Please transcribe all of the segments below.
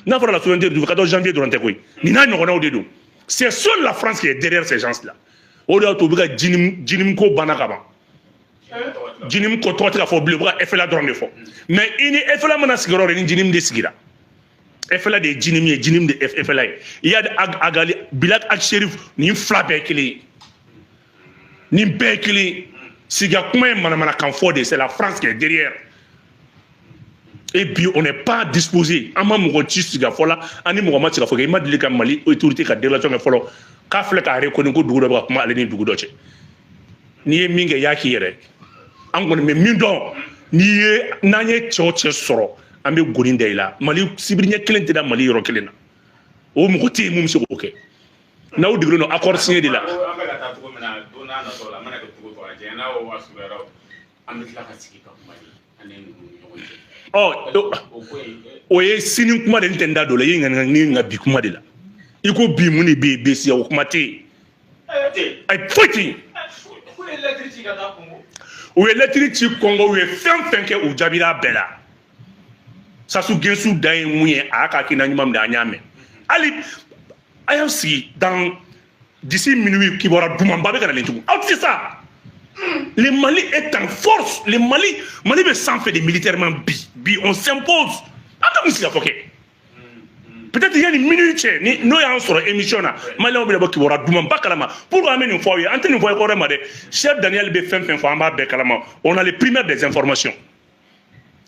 N'a fɔra la souveraineté du 14 janvier dɔrɔn tɛ koyi, nin n'a ɲɔgɔnnaw de don. C'est seule la France qui est derrière ces gens là. O de y'a to u bɛ ka JNIM, JNIM ko banna ka ban. JNIM ko tɔgɔ tɛ ka fɔ bilen, u bɛ ka FLA dɔrɔn de fɔ. Mais i ni FLA mana sigi yɔrɔ o yɔrɔ, ni JNIM de sigira. FLA de ye JNIM ye, JNIM de ye FLA ye. Iyad Ag Agali, Bilal Ag Sherif, nin fila bɛɛ ye kelen ye, nin bɛɛ ye kelen ye. Siga kuma ye manamanakan fɔ de. C'est la France qui est derrière. Et puis on n'est pas disposé. An ma mɔgɔ ci siga fɔ la, an ni mɔgɔ ma siga fɔ kɛ. I ma deli ka Mali autorité ka déclaration kɛ fɔlɔ k'a filɛ k'a reconnu ko dugu dɔ bɛ ka kuma ale ni dugu dɔ cɛ. N'i ye min kɛ, i y'a k'i yɛrɛ. An kɔni bɛ min dɔn, n'i ye n'an ye cɛ o cɛ sɔrɔ, an bɛ goni da i la. Mali sibiri ɲɛ kelen tɛ da Mali yɔrɔ kelen na. O mɔgɔ tɛ yen mun bɛ se k'o kɛ. N'aw degelen don accord signé de la. An bɛ ka taa cogo min na, don n'a nataw la, a mana kɛ cogo o cogo, a jɛngɛnna o, a surunyara o, an bɛ tila ka sigi ka kuma ni an ni ninnu ni ɲɔgɔn cɛ. Ɔ. O ko in O ye sini kuma de. N tɛ n da don o la. I ye ŋaniya ni nka bi kuma de la. I ko bi mun de bɛ yen? Bi siya o kuma tɛ yen. Ayi, foyi tɛ yen. K'u ye lɛtiri ci ka taa Congo. U ye lɛtiri ci Kɔngɔ, u ye fɛn fɛn kɛ, u jaabira a bɛɛ la. Sassou Nguesso dan ye mun ye? A y'a ka hakilina ɲuman minɛ, an y'a mɛn. Hali a y'aw sigi, dans d'ici minuit, kibaruya dumanba bɛ ka na nin tugun. Aw tɛ se sa. Le Mali est en force. Le Mali, Mali bɛ sanfɛ de militairement bi. Bi on s'impose. An tɛ mun sigi ka fɔ kɛ. Peut-être yanni minuit cɛ ni n'o y'an sɔrɔ émission na, Maliyɛnw bɛna bɔ kibaruya dumanba kalama. Pourquoi an bɛ nin fɔ aw ye? An tɛ nin fɔ aw ye kɔrɔ ma dɛ. Chef Daniel bɛ fɛn fɛn fɔ, an b'a bɛɛ kalama. On a les primaires des informations.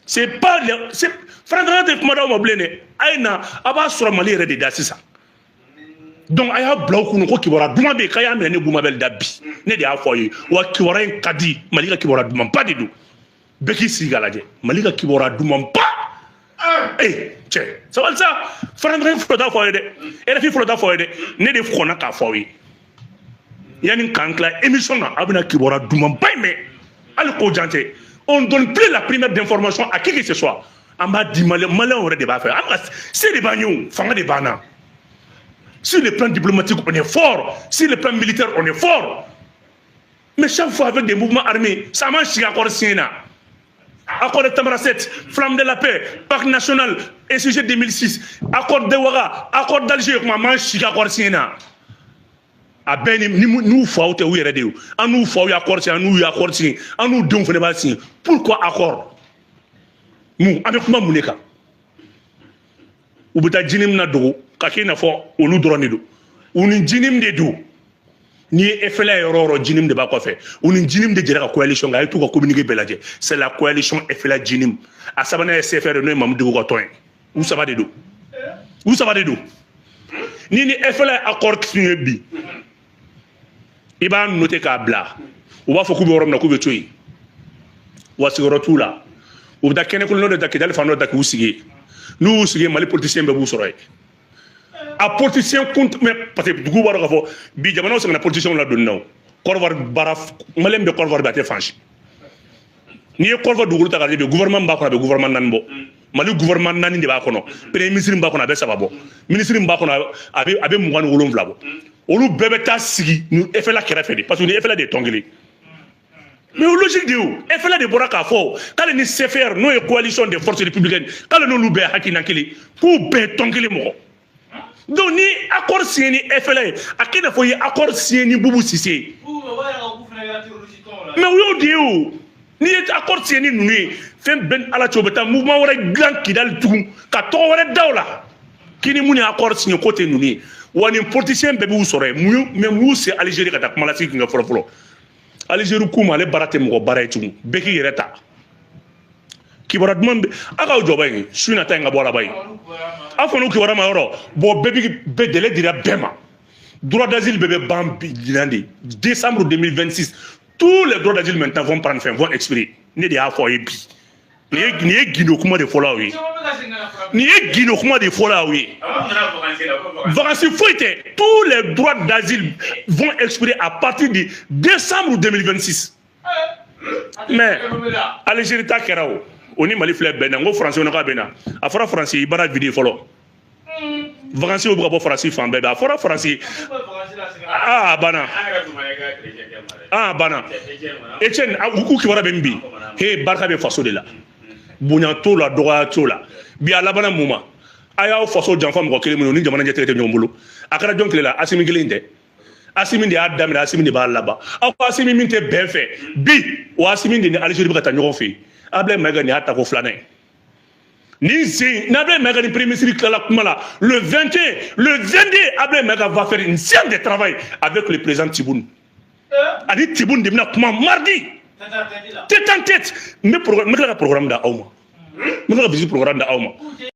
C'est pas le c'est farankan tɛ kuma d'aw ma bilen dɛ. A ye na, a b'a sɔrɔ Mali yɛrɛ de da sisan. Donc a y'a bila aw kun ko kibaruya duman bɛ yen k'a y'a minɛ ne Bumabel da bi. Ne de y'a fɔ aw ye wa. Kibaruya in ka di. Mali ka kibaruya dumanba de don. Bɛɛ k'i sigi k'a lajɛ. Mali ka kibaruya dumanba. Eh cɛ, sabali sa. Farankan fɔlɔ t'a fɔ aw ye dɛ, RFI fɔlɔ t'a fɔ aw ye dɛ. Ne de kɔnna k'a fɔ aw ye. Yanni k'an tila émission na, aw bɛna kibaruya dumanba in mɛn. Hali ko jan tɛ. On donne plus la primeur d'information à qui que ce soit. An b'a di Maliyɛn, Maliyɛnw yɛrɛ de b'a fɛ. An ka se de b'an ye, o fanga de b'an na. Sur le plan diplomatique, on est fort. Sur le plan militaire, on est fort. Mais chaque fois avec des mouvements armés, ça marche. Si accord signé na, accord de Tamanrasset, Flamme de la paix, Pacte national, SG 2006, accord de Ouaga, accord d'Alger, kuma man si accord signé na. A bɛɛ ni n'u faw tɛ, u yɛrɛ de ye. An n'u faw ye accord signé, an n'u ye accord signé, an n'u denw fana b'a signé. Pourquoi accord mun? An bɛ kuma mun de kan? U bɛ taa JNIM na dogo ka kɛ i n'a fɔ olu dɔrɔn de don. U ni JNIM de don. N'i ye FLA ye yɔrɔ o yɔrɔ, JNIM de b'a kɔfɛ. U ni JNIM de jɛra ka coalition kɛ. A ye t'u ka communiqué bɛɛ lajɛ. C'est la coalition FLA JNIM. A sabanan ye CFR, n'o ye Mamudu Dicko ka tɔn ye. U saba de don, u saba de don. Ni FLA ye accord signé bi, i b'a noter k'a bila. U b'a fɔ k'u bɛ yɔrɔ min na, k'u bɛ to yen wa, sigiyɔrɔ t'u la. U bɛ taa kɛnɛkolon dɔ ta, Kidali fan dɔ ta, k'u sigi. N'u y'u sigi, Mali politicien bɛɛ b'u sɔrɔ yen. A politicien kun mais parce que dugu b'a dɔn k'a fɔ bi jamanaw sɛgɛnna politicien la donni na. O Côte d'Ivoire baara, Maliyɛn bɛ Côte d'Ivoire bi, a tɛ fan si. N'i ye Côte d'Ivoire dugukolo ta k'a lajɛ bi, gouvernement b'a kɔnɔ, a bɛ gouvernement naani bɔ. Mali gouvernement naani de b'a kɔnɔ. Premier ministre b'a kɔnɔ, a bɛ saba bɔ. Ministre b'a kɔnɔ, a bɛ 27 bɔ. Olu bɛɛ bɛ taa sigi ni FLA kɛrɛfɛ de, parce que ni FLA de ye tɔn kelen. Mais o logique de ye. O FLA de bɔra k'a fɔ k'ale ni CFR, n'o ye Coalition des forces républicaines, k'ale n'olu bɛɛ hakilina kelen, k'u bɛɛ ye tɔn kelen mɔgɔ. Donc ni accord signé ni FLA ye, a kɛ i n'a fɔ i ye accord signé ni Boubou Cissé ye. Mais o y'o de ye. O n'i ye accord signé ni ninnu ye, fɛn bɛɛ ni Ala cɛ, u bɛ taa mouvement wɛrɛ dilan Kidali tugun ka tɔgɔ wɛrɛ da o la k'i ni mun ye accord signé k'o tɛ ninnu ye. Wa nin politicien bɛɛ b'u sɔrɔ yen. Mun mais mun y'u se Algérie ka taa kumalasigi kun kɛ fɔlɔ fɔlɔ? Algérie k'u ma, ale baara tɛ mɔgɔ baara ye tugun, bɛɛ k'i yɛrɛ ta. Kibaruya duman bɛ aw k'aw jɔ ba in su in na ta in ka bɔ araba ye. Aw fana kibaruya ma yɔrɔ bɔn, bɛɛ bi bɛɛ délai dira bɛɛ ma. Droit d'asile bɛɛ bɛ ban bi ɲinan de, décembre 2026. Tous les droits d'asile maintenant vont prendre fin, vont expirer. Ne de y'a fɔ aw ye bi. Nin ye gindo kuma de fɔlɔ aw ye. Nin ye gindo kuma de fɔlɔ aw ye. Vacances foyi tɛ. Tous les droits d'asile vont expirer à partir de décembre 2026. Mais Algérie ta kɛra o, o ni Mali filɛ bɛn na. N ko Faransi k'a bɛ na. A fɔra Faransi i baara vide fɔlɔ. Vacances bɛ ka bɔ Faransi fan bɛɛ. A fɔra Faransi, aa, a banna, aa, a banna. Etienne, u kibaruya bɛ min bi? He, barika bɛ faso de la. Bonya t'o la, dɔgɔya t'o la. Bi a labanna mun ma? A y'aw faso janfa mɔgɔ kelen minnu ni jamana ɲɛtɛgɛ tɛ ɲɔgɔn bolo. A kɛra jɔn tile la? Asimi kelen tɛ. Asimi de y'a daminɛ, Asimi de b'a laban. Aw ko Asimi min tɛ bɛn fɛ bi, o Asimi de ni Alizeri bɛ ka taa ɲɔgɔn fɛ yen. Ablaye Mayiga, nin y'a tako filanan ye nin sen n'Ablaye Mayiga ni premier ministre tilala kuma la le 21, le 22, Ablaye Mayiga va faire une séance de travail avec le président Tebboune. Ani Tebboune de bɛna kuma mardi, tête en tête. N bɛ programme, n bɛ tila ka programme da aw ma, n bɛ tila ka visite programme da aw ma.